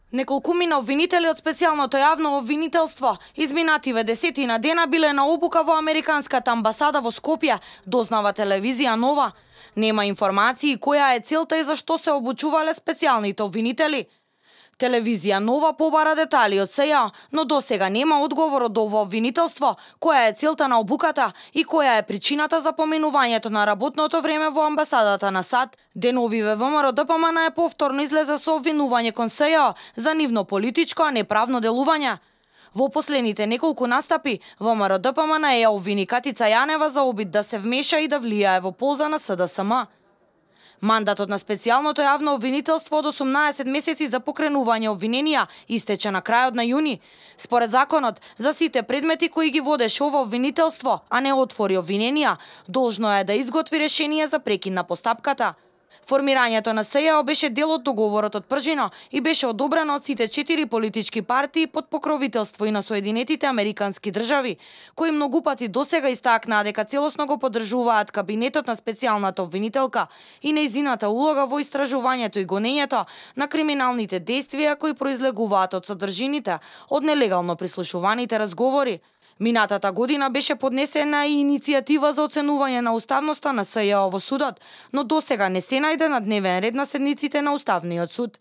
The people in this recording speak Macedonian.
Неколкумина обвинители од специјалното јавно обвинителство изминативе десетина дена биле на обука во Американската амбасада во Скопје, дознава телевизија Нова. Нема информации која е целта и зашто се обучувале специјалните обвинители. Телевизија Нова побара детали од СЈ, но досега нема одговор од ово обвинителство, која е целта на обуката и која е причината за поменувањето на работното време во амбасадата на САД. Деновиве ВМРО ДПМН е повторно излезе со обвинување кон СЈ за нивно политичко, а не правно делување. Во последните неколку настапи, ВМРО ДПМН ја обвини Катица Јанева за обид да се вмеша и да влијае во полза на СДСМ. Мандатот на специјалното јавно обвинителство од 18 месеци за покренување обвиненија истече на крајот на јуни. Според законот, за сите предмети кои ги водеше ова обвинителство, а не отвори обвиненија, должно е да изготви решение за прекин на постапката. Формирањето на СЈ беше дел од договорот од Пржино и беше одобрено од сите 4 политички партии под покровителство и на Соединетите Американски држави, кои многу пати досега истакнаа дека целосно го поддржуваат кабинетот на специјалната обвинителка и нејзината улога во истражувањето и гонењето на криминалните дејствија кои произлегуваат од содржините од нелегално прислушуваните разговори. Минатата година беше поднесена и иницијатива за оценување на уставноста на СЈ во судот, но досега не се најде на дневен ред на седниците на Уставниот суд.